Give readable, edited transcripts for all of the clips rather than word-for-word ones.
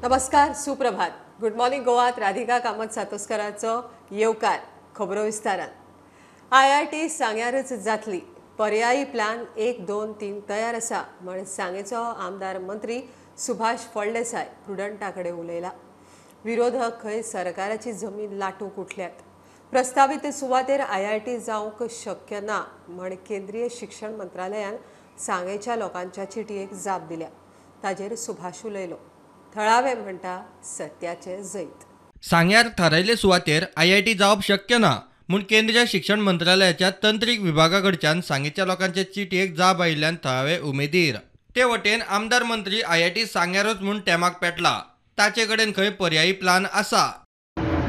नमस्कार, सुप्रभात. Good morning गोवात Radhika Kamat सातोस्कराचो येवकार. खबरो विस्तारान. आयआयटी सांग्यारच जातली, पर्यायी प्लान 1, 2, 3 तयार आसा म्हण सांगेचो आमदार मंत्री सुभाष फळदेसाय प्रुडंटा कडेन उलयला. विरोधक खंय सरकाराची जमीन लाटूंक उठल्यात. प्रस्तावित सुवातेर आयआयटी जावंक शक्य ना म्हण केंद्रीय शिक्षण मंत्रालयान सांगेच्या लोकांच्या चिटयेक जाप दिल्या. ताजेर सुभाष उलयलो. थळावे म्हणटा सत्याचे जैत. सांग्यार थारायल्ले सुवातेर आयआयटी जावप शक्य ना म्हूण केंद्रीय शिक्षण मंत्रालयाच्या तंत्रीक विभागा कडच्यान सांगेच्या लोकांचे चिटयेक जाप आयिल्ल्यान थळावे उमेदीर. ते वटेन आमदार मंत्री आयआयटी सांग्यारूच म्हूण तेमाक पेटला. ताचे कडेन खंय पर्यायी प्लान आसा.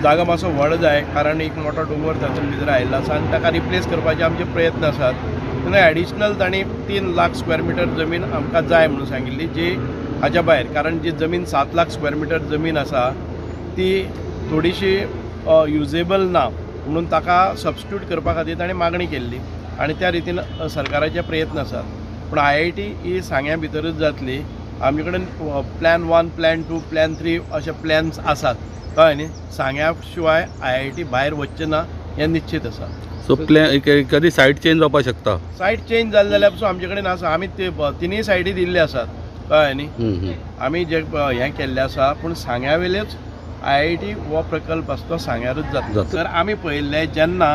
जागा मातसो व्हड जाय, कारण एक मोठो डोंगर तातूंत भितर आयिल्लो आसा आनी ताका रिप्लेस करपाचे आमचे प्रयत्न आसात. तेन्ना एडिशनल तांणी 3 लाख स्क्वेअर मिटर जमीन आमकां जाय म्हणून सांगिल्ली, जी हाज्या भायर, कारण जी जमीन 7 लाख स्क्वेअर मिटर जमीन आसा ती थोडीशी युजेबल ना म्हणून ताका सबस्टिट्यूट करपा खातीर ताणें मागणी केल्ली आनी त्या रितीन सरकाराचे प्रयत्न आसात. पूण आयआयटी ही सांग्या भितरूच जातली. आमचे कडेन प्लॅन 1, प्लॅन 2, प्लॅन 3 अशे प्लॅन्स आसात. कळ्ळें न्ही? सांग्या शिवाय आयआयटी भायर वचचें ना हें निश्चीत आसा. सो प्लॅन कधी सायट चेंज जावपाक शकता. सायट चेंज जाली जाल्यार पसून आमचे कडेन आसा. आमी ते तिनूय सायडी दिल्ले आसात. कळ्ळें न्ही? आमी जे हें केल्लें आसा, पूण सांग्या वयलेच आयआयटी हो प्रकल्प आसा तो सांग्यारूच जातलो. तर आमी पळयल्लें जेन्ना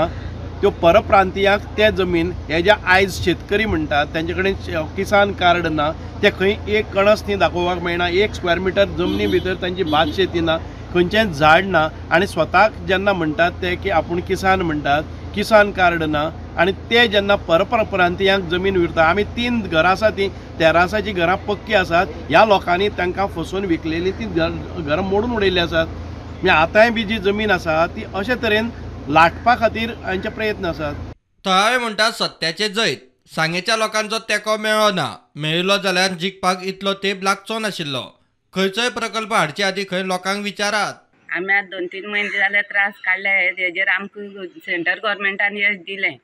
त्यो परप्रांतीयांक ते जमीन, हे जे आयज शेतकरी म्हणटात तेंचे कडेन किसान कार्ड ना, ते खंय एक कणस न्ही दाखोवपाक मेळना, 1 स्क्वेअर मिटर जमनी भितर तांची भात शेती ना, खंयचेंच झाड ना, आनी स्वताक जेन्ना म्हणटात ते की आपूण किसान म्हणटात, किसान कार्ड ना, आनी ते जेन्ना परप्रांतीयांक जमीन विरता. आमी 3 घरां आसा, ती तेरासाची घरां पक्की आसात, ह्या लोकांनी तांकां फसोवन विकलेली ती घरां मोडून उडयल्ली आसात. म्हणजे आतांय बी जी जमीन आसा ती अशे तरेन लाटपा खातीर हांचे प्रयत्न आसात. थळावे म्हणटात सत्याचे जैत. सांगेच्या लोकांचो तेंको मेळ्ळो ना. मेळिल्लो जाल्यार जिखपाक इतलो तेंप लागचो नाशिल्लो. खंयचोय प्रकल्प हाडचे आदीं खंय लोकांक विचारात. आमी आतां 2-3 म्हयने जाले त्रास काडले हेजेर आमकां सेंट्रल गव्हर्मेंटान यश दिलें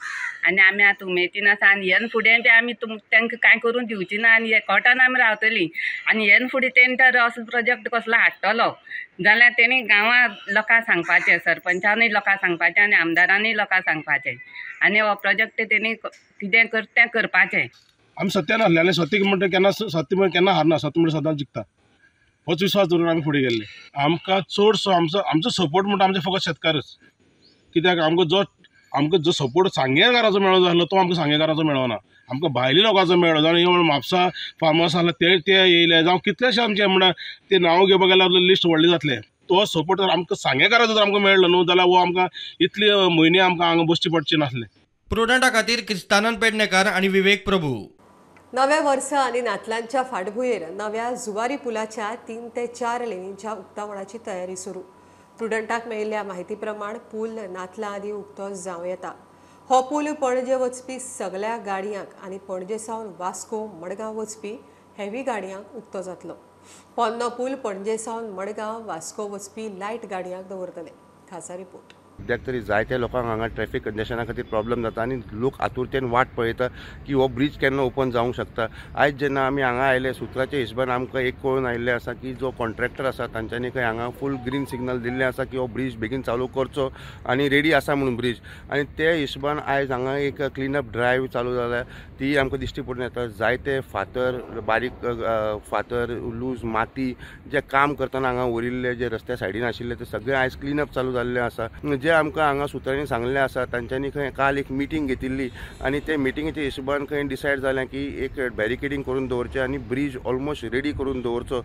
आनी आमी आतां उमेदीन आसा. आनी हेन फुडें बी आमी तांकां कांय करून दिवची ना आनी एकवटान आमी रावतलीं. आनी हेन फुडें तेणी तर असो प्रोजेक्ट कसलो हाडटलो जाल्यार तेणी गांवांत लोकांक सांगपाचें, सरपंचानूय लोकांक सांगपाचें आनी आमदारानूय लोकांक सांगपाचें, आनी हो प्रोजेक्ट तेणी कितें कर तें करपाचें. आमी सत्यान हारले आनी सत्य म्हणटा केन्ना सत्य म्हणटा केन्ना हारना, सत्य म्हणटा सदांच जिखता. होच विश्वास दवरून आमी फुडें गेल्ले. आमकां चडसो आमचो सपोर्ट म्हणटा आमचे फकत शेतकारच. कित्याक आमकां जो सपोर्ट सांगेकाराचो मेळो जालो तो आमकां सांगेकाराचो मेळना, आमकां भायल्या लोकांचो मेळ्ळो. जावं म्हापसा फार्मास आसले ते येयले, जावं कितलेशे आमचे म्हणटा ते नांव घेवपाक गेल्यार लिस्ट व्हडली जातलें. तो सपोर्ट जर आमकां सांगेकाराचो जर आमकां मेळ्ळो न्हू जाल्यार हो आमकां इतले म्हयने आमकां हांगा बसचे पडचे नासले. प्रुडंटा खातीर क्रिस्तानंद पेडणेकर आनी विवेक प्रभू. नव्या वर्सा आनी नातलांच्या फाटभुंयेर नव्या जुवारी पुलाच्या 3 ते 4 लेनींच्या उक्तावणाची तयारी सुरू. प्रुडंटाक मेळिल्ल्या माहिती प्रमाण पूल नातलां आदीं उक्तो जावं येता. हो पूल पणजे वचपी सगळ्या गाडयांक आनी पणजे सावन वास्को मडगांव वचपी हेवी गाडयांक उक्तो जातलो. पोन्नो पूल पणजे सावन मडगांव वास्को वचपी लायट गाडयांक दवरतले. खासा रिपोर्ट. सद्याक तरी जायत्या लोकांक हांगा ट्रॅफिक कंजेशना खातीर प्रॉब्लम जाता आनी लोक आतुरतेन वाट पळयता की हो ब्रीज केन्ना ओपन जावंक शकता. आयज जेन्ना आमी हांगा आयले सुत्राच्या हिशोबान आमकां एक कळून आयिल्लें आसा की जो कॉन्ट्रॅक्टर आसा तांच्यांनी खंय हांगा फूल ग्रीन सिग्नल दिल्लें आसा की हो ब्रीज बेगीन चालू करचो आनी रेडी आसा म्हणून ब्रीज, आनी ते हिशोबान आयज हांगा एक क्लिनअप ड्रायव्ह चालू जाल्या ती आमकां दिश्टी पडून येता. जायते फातर, बारीक फातर, लूज माती जे काम करतना हांगा उरिल्ले जे रस्त्या सायडीन आशिल्ले ते सगळे आयज क्लिनअप चालू जाल्लें आसा. जे आमकां हांगा सुत्रांनी सांगलें आसा तांच्यांनी खंय काल एक मिटींग घेतिल्ली आनी ते मिटिंगेच्या हिशोबान खंय डिसायड जालें की एक बॅरिकेडींग करून दवरचें आनी ब्रीज ऑलमोस्ट रेडी करून दवरचो.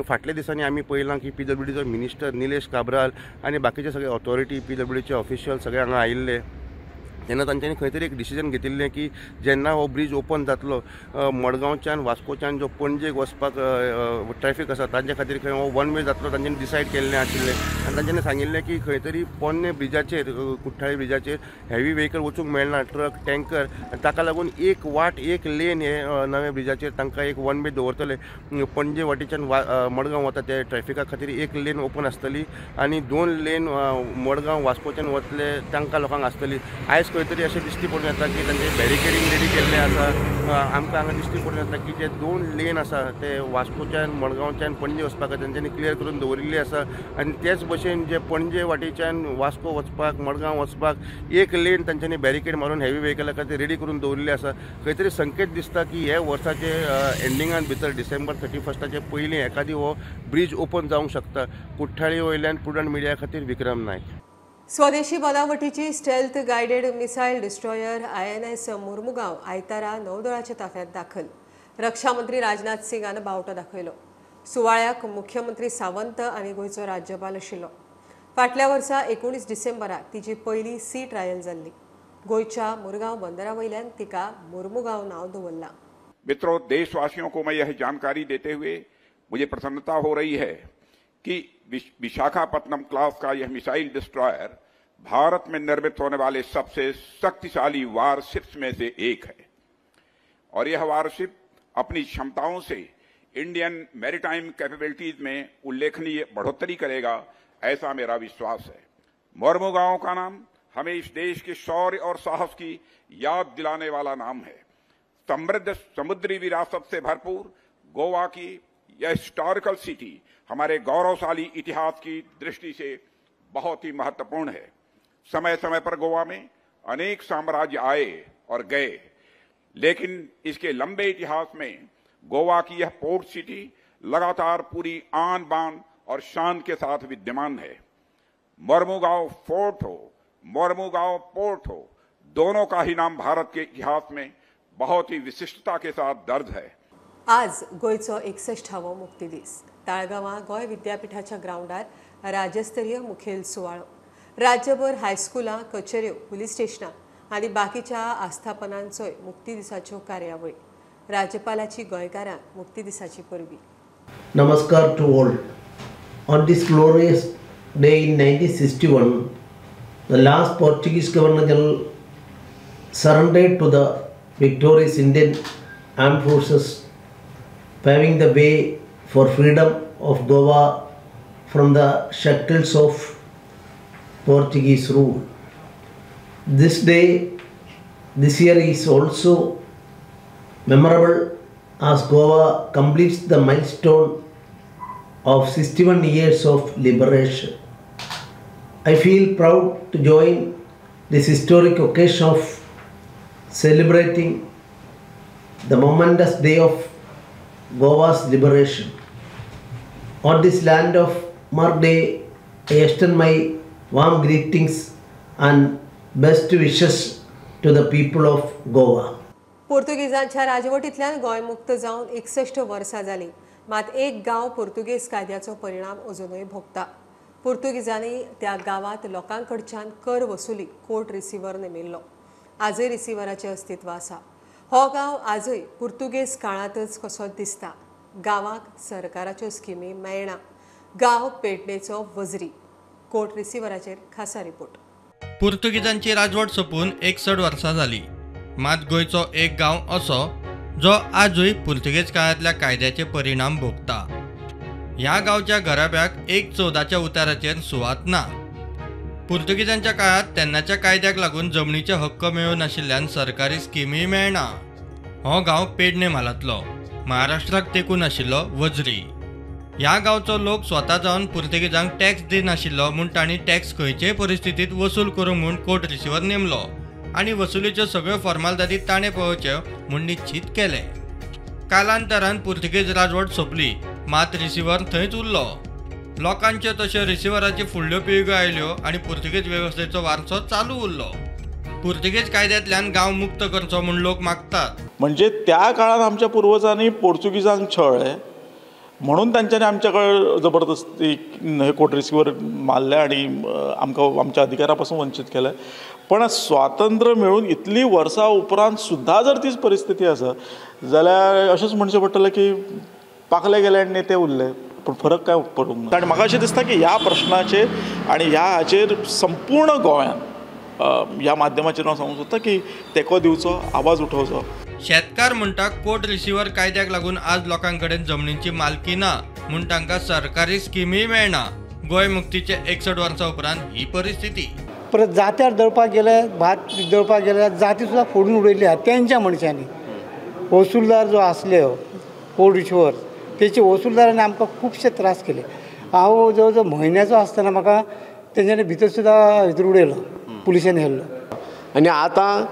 फाटल्या दिसांनी आमी पळयलां की पीडब्ल्यूडीचो मिनिस्टर निलेश काब्राल आनी बाकीचे सगळे ऑथॉरिटी पीडब्ल्यूडीचे ऑफिशियल सगळे हांगा आयिल्ले. तेन्ना तांच्यांनी खंय तरी एक डिसिजन घेतिल्लें की जेन्ना हो ब्रीज ओपन जातलो मडगांवच्यान वास्कोच्यान जो पणजेक वचपाक ट्रॅफिक आसा तांचे खातीर खंय हो वन वे जातलो तांच्यांनी डिसायड केल्लें आशिल्लें. आनी तांच्यांनी सांगिल्लें की खंय तरी पोन्ने ब्रिजाचेर, कुठ्ठाळी ब्रिजाचेर हेवी व्हेकल वचूंक मेळना, ट्रक, टँकर, ताका लागून एक वाट, एक लेन हे नव्या ब्रिजाचेर तांकां एक वन वे दवरतले. पणजे वाटेच्यान मडगांव वता ते ट्रॅफिका खातीर एक लेन ओपन आसतली आनी 2 लेन मडगांव वास्कोच्यान वतले तांकां लोकांक आसतली. आयज खंय तरी अशें दिश्टी पडून येता की तांचे बॅरिकेडींग रेडी केल्लें आसा. आमकां हांगा दिश्टी पडून येता की जे 2 लेन आसा ते वास्कोच्यान मडगांवच्यान पणजे वचपाक तांच्यांनी क्लियर करून दवरिल्ली आसा आनी तेच भशेन जे पणजे वाटेच्यान वास्को वचपाक मडगांव वचपाक 1 लेन तांच्यांनी बॅरिकेड मारून हेवी व्हेकला खातीर रेडी करून दवरिल्ली आसा. खंय तरी संकेत दिसता की हे वर्साचे एंडिंगान भितर डिसेंबर 31 पयलीं एखादी हो ब्रिज ओपन जावंक शकता. कुठ्ठाळी वयल्यान प्रुडंट मिडिया खातीर विक्रम नायक. स्वदेशी बनावटीची stealth guided missile destroyer INS Mormugao आयतारा नौदळाच्या ताफ्यात दाखल. रक्षा मंत्री राजनाथ सिंगान बावटो दाखयलो. सुवाळ्याक मुख्यमंत्री सावंत आनी गोंयचो राज्यपाल आशिल्लो. फाटल्या वर्सा 19 डिसेंबराक तिची पयली सी ट्रायल जाल्ली. गोंयच्या मुरगांव बंदरा वयल्यान तिका मुरमुगांव नांव दवरलां. मित्रों, देशवासियों को मैं यह जानकारी देते हुए मुझे प्रसन्नता हो रही है कि विशाखापत्तनम क्लास का यह मिसाइल डिस्ट्रॉयर भारत में निर्मित होने वाले सबसे शक्तिशाली वारशिप्स में से एक है और यह वारशिप अपनी क्षमताओं से इंडियन मैरीटाइम कैपेबिलिटीज में उल्लेखनीय बढ़ोतरी करेगा, ऐसा मेरा विश्वास है। मोरमुगांव का नाम हमें इस देश के शौर्य और साहस की याद दिलाने वाला नाम है। समृद्ध समुद्री विरासत से भरपूर गोवा की यह हिस्टोरिकल सिटी हमारे गौरवशाली इतिहास की दृष्टि से बहुत ही महत्वपूर्ण है। समय समय पर गोवा में अनेक साम्राज्य आए और गए, लेकिन इसके लंबे इतिहास में गोवा की यह पोर्ट सिटी लगातार पूरी आन बान और शान के साथ विद्यमान है। मोरमुगांव फोर्ट हो, मोरमुगांव पोर्ट हो, दोनों का ही नाम भारत के इतिहास में बहुत ही विशिष्टता के साथ दर्ज है। आज गोंयचो 61वो मुक्ती दीस. ताळगांवां गोंय विद्यापीठाच्या ग्रावंडार राज्यस्तरीय मुखेल सुवाळो. राज्यभर हायस्कुलां, कचेऱ्यो, पुलीस स्टेशनां आनी बाकीच्या आस्थापनांचोय मुक्ती दिसाच्यो कार्यावळी. राज्यपालाची गोंयकारांक मुक्ती दिसाची परबी. नमस्कार to all. On this glorious day in 1961, the last Portuguese Governor General surrendered to the victorious Indian Armed Forces, paving the way for freedom of Goa from the shackles of Portuguese rule. This day, this year is also memorable as Goa completes the milestone of 61 years of liberation. I feel proud to join this historic occasion of celebrating the momentous day of Goa's liberation. On this land of Mark Day, I extend my warm greetings and best wishes to the people of Goa. पोर्तुगीजांच्या राजवटींतल्यान Goa मुक्त जावन 61 वर्सां जालीं, मात एक गांव पोर्तुगीज कायद्याचो परिणाम अजुनूय भोगता. पोर्तुगीजांनी त्या गांवांत लोकांकडच्यान कर वसुली कोर्ट रिसिव्हर नेमिल्लो. आजय रिसिव्हराचें अस्तित्व आसा. हो गांव आजय पुर्तुगेज काळांतच कसो दिसता. गांवाक सरकाराच्यो स्किमी मेळना. गांव पेडणेचो वजरी. कोर्ट रिसिव्हराचेर खासा रिपोर्ट. पुर्तुगीजांची राजवट सोंपून 61 वर्सां जाली, मात गोंयचो एक गांव असो जो आजूय पुर्तुगेज काळांतल्या कायद्याचे परिणाम भोगता. ह्या गांवच्या घराब्याक 1/14 उताराचेर सुवात ना. पुर्तुगीजांच्या काळांत तेन्नाच्या कायद्याक लागून जमनीचे हक्क मेळूं नाशिल्ल्यान सरकारी स्किमीय मेळना. हो गांव पेडणे म्हालांतलो, महाराष्ट्राक तेंकून आशिल्लो वजरी. ह्या गांवचो लोक स्वता जावन पुर्तुगीजांक टॅक्स दिनाशिल्लो म्हूण तांणी टॅक्स खंयचेय परिस्थितींत वसूल करूंक म्हूण कोर्ट रिसिव्हर नेमलो आनी वसुलीच्यो सगळ्यो फॉर्मालदादी ताणें पळोवच्यो म्हूण निश्चीत केलें. कालांतरान पुर्तुगेज राजवट सोंपली, मात रिसिव्हर थंयच उरलो. लोकांच्यो तश्यो रिसिव्हराच्यो फुडल्यो पिळग्यो आयल्यो आनी पुर्तुगेज वेवस्थेचो वारसो चालू उरलो. पुर्तुगेज कायद्यांतल्यान गांव मुक्त करचो म्हूण लोक मागतात. म्हणजे त्या काळात आमच्या पुर्वजांनी पोर्तुगीजांक छळ्ळे म्हणून तांच्यांनी आमच्या कडेन जबरदस्ती हे कोर्ट रिसिव्हर मारले आनी आमकां आमच्या अधिकारा पासून वंचीत केले. पण स्वातंत्र्य मेळून इतली वर्सां उपरांत सुद्दां जर तीच परिस्थिती आसा जाल्यार अशेंच म्हणचें पडटलें की पाखले गेले आनी नेते उरले, पूण फरक काय पडूंक ना. आनी म्हाका अशें दिसता की ह्या प्रश्नाचेर आनी ह्या हाचेर संपूर्ण गोंयान ह्या माध्यमाचेर हांव सांगूंक सोदतां की तेंको दिवचो, आवाज उठोवचो. शेतकार म्हणटा कोर्ट रिसिव्हर कायद्याक लागून आज लोकां कडेन जमनीची मालकी ना म्हूण तांकां सरकारी स्किमीय मेळना. गोंय मुक्तीचे 61 वर्सां उपरांत ही परिस्थिती. परत जात्यार दळपाक गेले, भात दळपाक गेले, जाती सुद्दां फोडून उडयल्ली आहा तेंच्या मनशांनी. वसुलदार जो आसले कोर्ट रिशिवर तेचे वसुलदारांनी आमकां खुबशे त्रास केले. हांव जवळ जवळ म्हयन्याचो आसतना म्हाका तेंच्यांनी भितर सुद्दां भितर उडयलो, पुलिसांनी व्हेल्लो. आनी आतां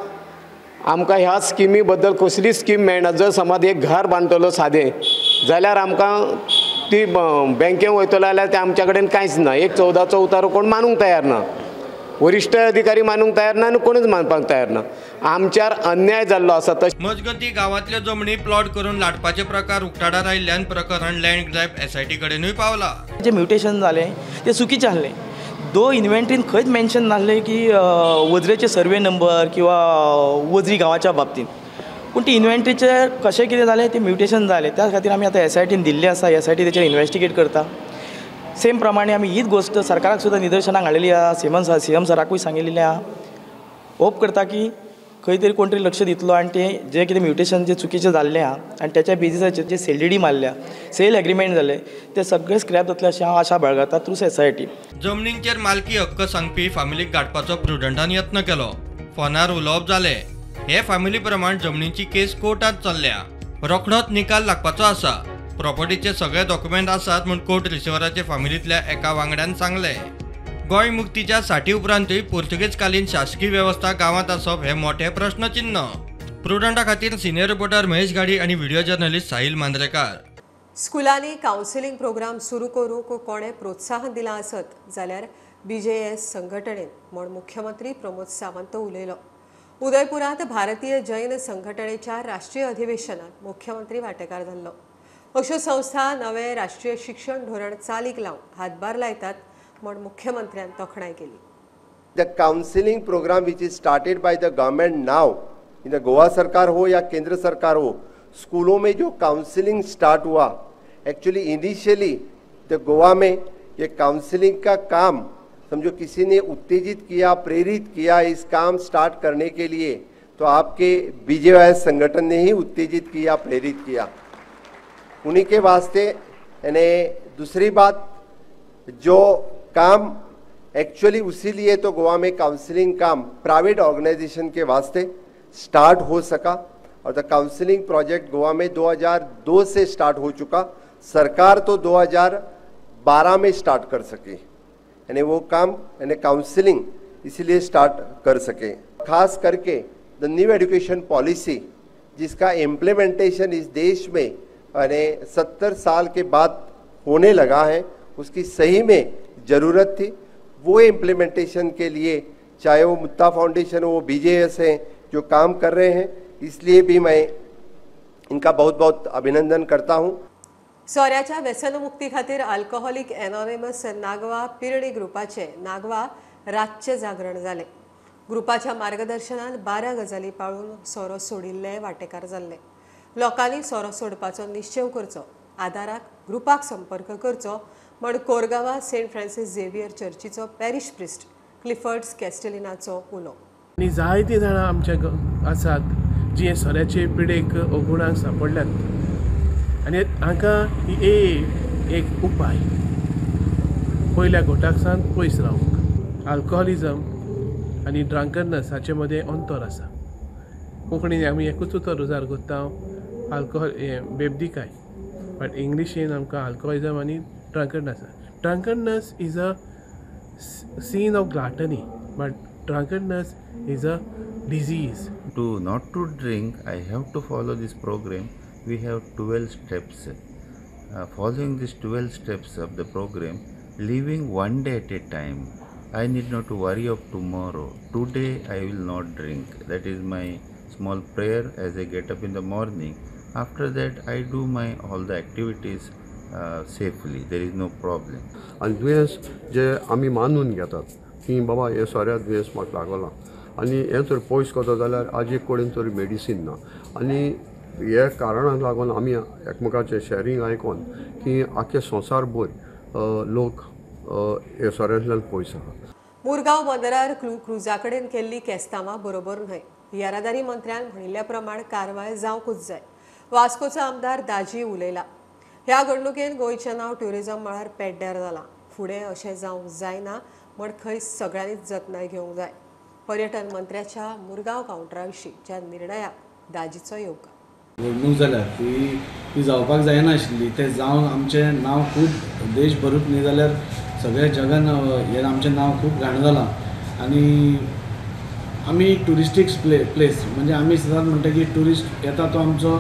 आमकां ह्या स्किमी बद्दल कसलीच स्कीम मेळना. जर समज एक घर बांदतलो सादें जाल्यार आमकां ती बँकेन वयतलो जाल्यार ते आमच्या कडेन कांयच ना. एक 14चो उतारो कोण मानूंक तयार ना, वरिश्ठ अधिकारी मानूंक तयार ना आनी कोणूच मानपाक तयार ना. आमच्यार अन्याय जाल्लो आसा. मजगती गांवांतल्यो जमनी प्लॉट करून लाटपाचे प्रकार उक्ताडार आयिल्ल्यान प्रकरण लँड ग्रॅब एसआयटी कडेनूय पावला. जे म्युटेशन जालें तें चुकीचें आहलें. दो इन्व्हेंट्रीन खंयच मेन्शन नासलें की वजरेचे सर्वे नंबर किंवा वजरी गांवाच्या बाबतींत, पूण ती इन्व्हेंट्रीचेर कशें कितें जालें तें म्युटेशन जालें. त्या खातीर आमी आतां एसआयटीन दिल्लें आसा, एसआयटी तेचेर इन्व्हेस्टिगेट करता. सेम प्रमाणे आमी हीच गोश्ट सरकाराक सुद्दां निदर्शनाक हाडलेली आसा, सीएम सराकूय सांगिल्लें आसा. होप करता की खंय तरी कोण तरी लक्ष दितलो आनी तें जें कितें म्युटेशन जें चुकीचें जाल्लें आसा आनी तेच्या बेजिसाचेर जे सेल डी मारल्या, सेल एग्रीमेंट जाले, ते सगळे स्क्रॅप जातले अशें हांव आशा बाळगता थ्रू एसआयटी. जमनींचेर मालकी हक्क सांगपी फामिलीक गांठपाचो प्रुडंटान यत्न केलो. फोनार उलोवप जालें. हे फामिली प्रमाण जमनीची केस कोर्टांत चल्ल्या. रोखडोच निकाल लागपाचो आसा. प्रॉपर्टीचे सगळे डॉक्युमेंट आसात म्हूण कोर्ट रिसिवराचे फामिलींतल्या एका वांगड्यान सांगलें. गोंय मुक्तीच्या 60 उपरांतूय पुर्तुगेजकालीन शासकीय वेवस्था गांवांत आसप हे मोठे प्रश्नचिन्ह. प्रुडंटा खातीर सिनियर रिपोर्टर महेश गाडी आनी व्हिडिओ जर्नलिस्ट साहिल मांद्रेकार. स्कुलांनी कावन्सिलिंग प्रोग्राम सुरू करूंक कोणें प्रोत्साहन दिलां आसत जाल्यार बीजेएस संघटणेन म्हूण मुख्यमंत्री प्रमोद सावंत उलयलो. उदयपुरांत भारतीय जैन संघटणेच्या राष्ट्रीय अधिवेशनात मुख्यमंत्री वांटेकार जाल्लो. अश्यो संस्था नवे राष्ट्रीय शिक्षण धोरण चालीक लावन हातभार लायतात म्हूण मुख्यमंत्र्यान तोखणाय केली. The counselling programme which is started by the government now, in the Goa सरकार हो या केंद्र सरकार हो, स्कूलों में जो काउंसलिंग स्टार्ट हुआ, एक्चुअली इनिशियली the Goa में ये काउंसलिंग का काम समझो किसी ने उत्तेजित किया, प्रेरित किया इस काम स्टार्ट करने के लिए, तो आपके बीजेवाईएस संगठन ने ही उत्तेजित किया, प्रेरित किया, उन्हीं के वास्ते। यानी दूसरी बात, जो काम एक्चुअली उसी लिए तो गोवा में काउंसलिंग काम प्राइवेट ऑर्गेनाइजेशन के वास्ते स्टार्ट हो सका और the counselling project Goa में 2002 से स्टार्ट हो चुका, सरकार तो 2012 में स्टार्ट कर सकी, यानी वो काम यानी काउंसलिंग इसीलिए स्टार्ट कर सके। खास करके the new education policy जिसका इम्प्लीमेंटेशन इस देश में यानी 70 साल के बाद होने लगा है, उसकी सही में ज़रूरत थी। वो इम्प्लीमेंटेशन के लिए चाहे वो मुत्ता फाउंडेशन हो, वो बीजेएस हैं जो काम कर रहे हैं, इसलिए भी मैं इनका बहुत बहुत अभिनंदन करता हूँ। सोऱ्याच्या व्यसनमुक्ती खातीर अल्कोहोलिक एनॉनिमस नागवा पिरणी ग्रुपाचे नागवा रातचे जागरण जालें. ग्रुपाच्या मार्गदर्शनान 12 गजाली पाळून सोरो सोडिल्ले वांटेकार जाल्ले. लोकांनी सोरो सोडपाचो निश्चेव करचो, आदाराक ग्रुपाक संपर्क करचो म्हण कोरगांवा सेंट फ्रांसीस झेवियर चर्चीचो पॅरिश प्रिस्ट क्लिफर्ड कॅस्टेलिनाचो उलो. आनी जायतीं जाणां आमच्या आसात जी सोऱ्याचे पिडेक अवगुणांक सांपडल्यात आनी हांकां ही एक उपाय पयल्या घोटाक सावन पयस रावंक. अल्कोहोलिजम आनी ड्रंकनस हाचे मदें अंतर आसा. कोंकणीन आमी एकूच उतर उजार करता, अल्कोहोल हें बेबदीकाय, बट इंग्लिशीन आमकां अल्कोहोलिजम आनी drunkenness. Drunkenness is a sin of gluttony, but drunkenness is a disease. To not to drink, I have to follow this program. We have 12 steps. Following these 12 steps of the program, living one day at a time. I need not to worry of tomorrow. Today I will not drink. That is my small prayer as I get up in the morning. After that I do my all the activities safely. There is no problem. आनी दुयेंस जे आमी मानून घेतात की बाबा हे सोऱ्या दुयेंस म्हाका लागलां आनी हें जर पयस करता जाल्यार आज एक कडेन तरी मेडिसीन ना आनी हे कारणाक लागून आमी एकमेकाचें शॅरींग आयकोन की आख्खे संवसारभर लोक हे सोऱ्यांतल्यान पयस आहा. मुरगांव बंदरार क्रुजा कडेन केल्ली केस्तांवां बरोबर न्हय. येरादारी मंत्र्यान म्हणिल्ल्या प्रमाण कारवाय जावंकूच जाय. वास्कोचो आमदार दाजी उलयला. ह्या घडणुकेन गोंयचें नांव ट्युरिजम मळार पेड्ड्यार जालां. फुडें अशें जावंक जायना म्हण खंय सगळ्यांनीच जतनाय घेवंक जाय. पर्यटन मंत्र्याच्या मुरगांव कावंटरा विशींच्या निर्णयाक दाजीचो येवकार. घडणूक जाल्या ती जावपाक जायनाशिल्ली, ते जावन आमचें नांव खूब देशभरूच न्ही जाल्यार सगळ्या जगान हें आमचें नांव खूब घाण जालां. आनी आमी ट्युरिस्टीक प्लेस म्हणजे आमी सदांच म्हणटा की ट्युरिस्ट येता तो आमचो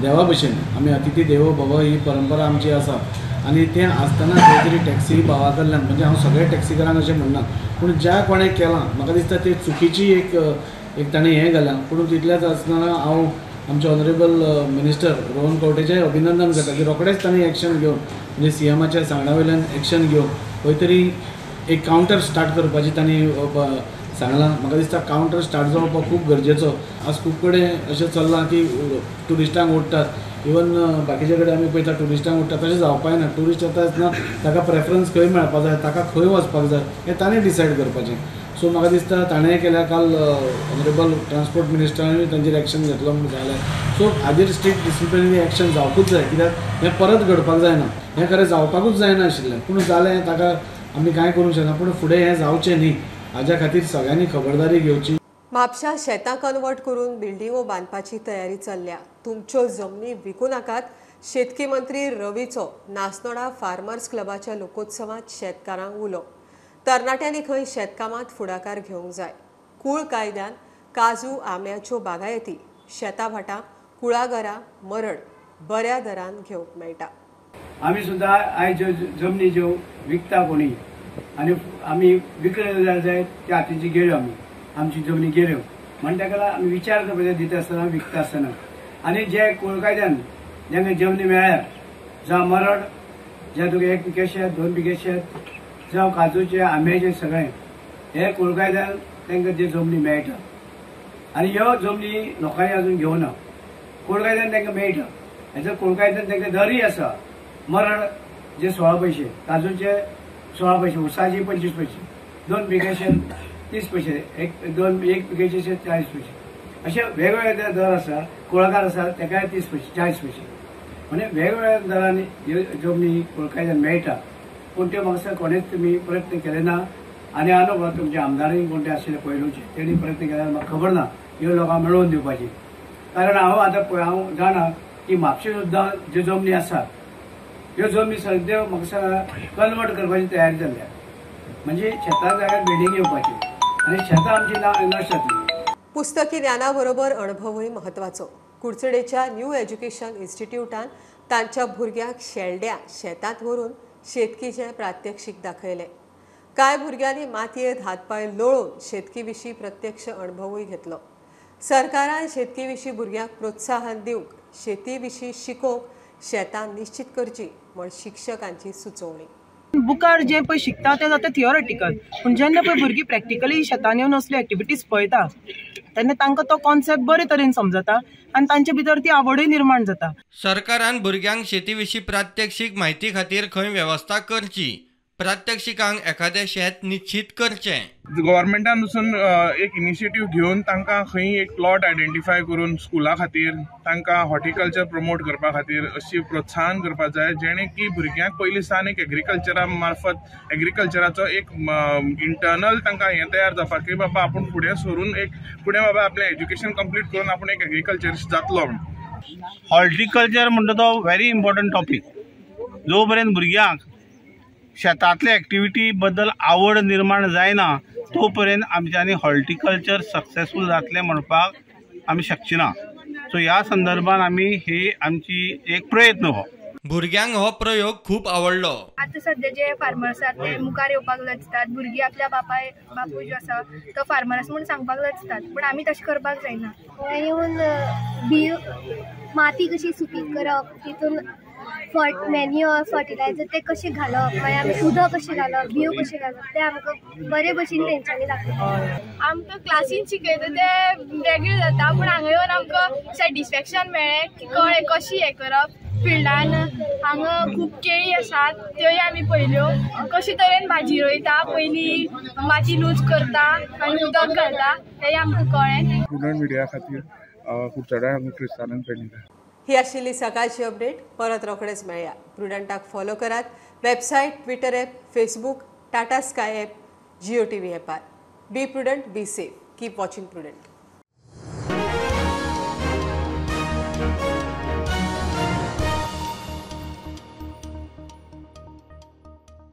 देवा भशेन, आमी अतिथी देवो भव ही परंपरा आमची आसा. आनी तें आसतना खंय तरी टॅक्सी भावा कडल्यान, म्हणजे हांव सगळ्या टॅक्सीकारांक अशें म्हणना, पूण ज्या कोणें केलां म्हाका दिसता ते चुकीची एक एक ताणें हें घालां. पूण तितल्याच आसतना हांव आमचे ऑनरेबल मिनिस्टर रोहन खंवटेचें अभिनंदन करता की रोखडेंच तांणी एक्शन घेवन, म्हणजे सीएमाच्या सांगण्या वयल्यान एक्शन घेवन खंय तरी एक कावंटर स्टार्ट करपाची तांणी सांगलां. म्हाका दिसता कावंटर स्टार्ट जावपाक खूब गरजेचो. आज खूब कडेन अशें चल्लां की ट्युरिस्टांक ओडटात, इवन बाकीचे कडेन आमी पळयता ट्युरिस्टांक ओडटात, तशें जावपाक जायना. ट्युरिस्ट येता आसतना ताका प्रेफरन्स खंय मेळपाक जाय, ताका खंय वचपाक जाय हें ताणें डिसायड करपाचें. सो म्हाका दिसता ताणें केल्या, काल ऑनरेबल ट्रान्सपोर्ट मिनिस्टरानूय तांचेर एक्शन घेतलो म्हूण जालें. सो हाजेर स्ट्रिक्ट डिसिप्लिनरी एक्शन जावपूच जाय, कित्याक हें परत घडपाक जायना. हें खरें जावपाकूच जायनाशिल्लें, पूण जालें, ताका आमी कांय करूंक शकना. पूण फुडें हें जावचें न्ही हाज्या खातीर सगळ्यांनी खबरदारी घेवची. म्हापशा शेतां कन्वर्ट करून बिल्डिंगो बांदपाची तयारी चल्ल्या. तुमच्यो जमनी विकू नाकात, शेतकी मंत्री रवीचो नासनोडा फार्मर्स क्लबाच्या लोकोत्सवांत शेतकारांक उलो. तरणाट्यांनी खंय शेतकामांत फुडाकार घेवंक जाय. कूळ कायद्यान काजू आंब्याच्यो बागायती, शेतां भाटां, कुळागरां मरड बऱ्या दरान घेवंक मेळटा. आमी सुद्दां आयज जमनी ज्यो विकता कोणी आनी आमी विकले जाल्यार जाय त्या हातीची गेल्यो, आमी आमची जमनी गेल्यो म्हण ताका आमी विचार करपाचे दिता आसतना विकता आसतना. आनी जे कूळ कायद्यान जेन्ना जमनी मेळ्ळ्या, जावं मरड, जे तुका 1 पिके शेत, 2 पिके शेत, जावं काजूचे आंब्याचे, सगळे हे कूळ कायद्यान तांकां जे जमनी मेळटा. आनी ह्यो जमनी लोकांनी अजून घेवना, कूळ कायद्यान तांकां मेळटा. हेजो कूळ कायद्यान तांकां दरय आसा. मरड जे 16 पयशे, काजूचे 16 पयशे, उसाचे 25 पयशे, 2 पिके शेत 30 पयशे, 1 पिकेचे शेत 40 पयशे, अशे वेगवेगळे दर आसा. कुळागर आसा ताकाय 30 पयशे, 40 पयशे, म्हणजे वेगवेगळ्या दरांनी ह्यो जमनी कूळ कायद्यान मेळटा. पूण त्यो म्हाका कोणेच तुमी प्रयत्न केले ना. आनी अनुभव तुमच्या आमदारांनी कोण ते आशिल्ले पयलूचे तेणी प्रयत्न केल्यार म्हाका खबर ना ह्यो लोकांक मेळोवन दिवपाची. कारण हांव आतां पळय हांव जाणा की म्हापशे सुद्दां ज्यो जमनी आसा ह्यो जमनी सद्या म्हाका कन्वर्ट करपाची तयारी जाल्ल्या, म्हणजे शेता जाग्यार बिल्डींग येवपाची आनी शेतां आमची नश्ट जातली. पुस्तकी ज्ञाना बरोबर अणभवूय म्हत्वाचो. कुडचडेच्या न्यू एज्युकेशन इन्स्टिट्यूटान तांच्या भुरग्यांक शेल्ड्या शेतांत व्हरून शेतकीचें प्रात्यक्षिक दाखयलें. कांय भुरग्यांनी मातयेंत हातपांय लोळून शेतकी विशीं प्रत्यक्ष अणभवूय घेतलो. सरकारान शेतकी विशीं भुरग्यांक प्रोत्साहन दिवंक शेती विशीं शिकोवंक शेतां निश्चित करची म्हण शिक्षकांची सुचोवणी. बुकार जे पळय शिकता तें जाता थियोरेटिकल, पूण जेन्ना पळय भुरगीं प्रॅक्टिकली शेतान येवन असल्यो एक्टिविटीज पळयता तेन्ना तांकां तो कॉन्सेप्ट बरे तरेन समजता आनी तांचे भितर ती आवडूय निर्माण जाता. सरकारान भुरग्यांक शेती विशीं प्रात्यक्षिक म्हायती खातीर खंय वेवस्था करची, प्रात्यक्षिकांक एखादें शेत निश्चित करचें. गव्हर्मेंटान वचून एक इनिशिएटीव घेवन तांकां खंय एक प्लॉट आयडेंटिफाय करून स्कुला खातीर तांकां हॉर्टिकल्चर प्रमोट करपा खातीर अशी प्रोत्साहन करपाक जाय, जेणे की भुरग्यांक पयलीं सावन एक एग्रीकल्चरा मार्फत एग्रीकल्चराचो एक इंटर्नल तांकां हें तयार जावपाक की बाबा आपूण फुडें सरून एक फुडें बाबा आपलें एज्युकेशन कंप्लीट करून आपूण एक एग्रीकल्चरिस्ट जातलो. हॉर्टिकल्चर म्हणटा तो व्हेरी इम्पॉर्टंट टॉपीक. जो पर्यंत भुरग्यांक शेतांतले एक्टिविटी बद्दल आवड निर्माण जायना तो पर्यंत आमच्यांनी हॉर्टिकल्चर सक्सेसफूल जातलें म्हणपाक आमी शकची ना. सो ह्या संदर्भान आमी ही आमची एक प्रयत्न हो. भुरग्यांक हो प्रयोग खूब आवडलो. आतां सद्या जे फार्मर आसात ते मुखार येवपाक लजतात. भुरगीं आपल्या बापूय जो आसा तो फार्मर आसा म्हूण सांगपाक लजतात, पूण आमी तशें करपाक जायना. येवन बी माती कशी सुपीक करप, तितून मॅन्युअर फर्टिलायझर ते कशें घालप, मागीर आमी उदक कशें घालप, बियो कशें घालप, तें आमकां बरे भशेन तेंच्यांनी दाखयता. आमकां क्लासीन शिकयता तें वेगळें जाता, पूण हांगा येवन आमकां सॅटिस्फॅक्शन मेळ्ळें की कळ्ळें कशी हें करप. फिल्डान हांगा खूब केळी आसात त्योय आमी पळयल्यो, कशे तरेन भाजी रोयता, पयलीं माती लूज करता आनी उदक घालता, तेंय आमकां कळ्ळें. प्रुडंट मिडिया खातीर कुडचड्यार क्रिस्तानान पेडणेकर. ही आशिल्ली सकाळची अपडेट. परत रोखडेच मेळया. प्रुडंटाक फॉलो करात Website, Twitter app, Facebook, Tata Sky app, Jio TV ॲपार. Be prudent, be safe, keep watching Prudent.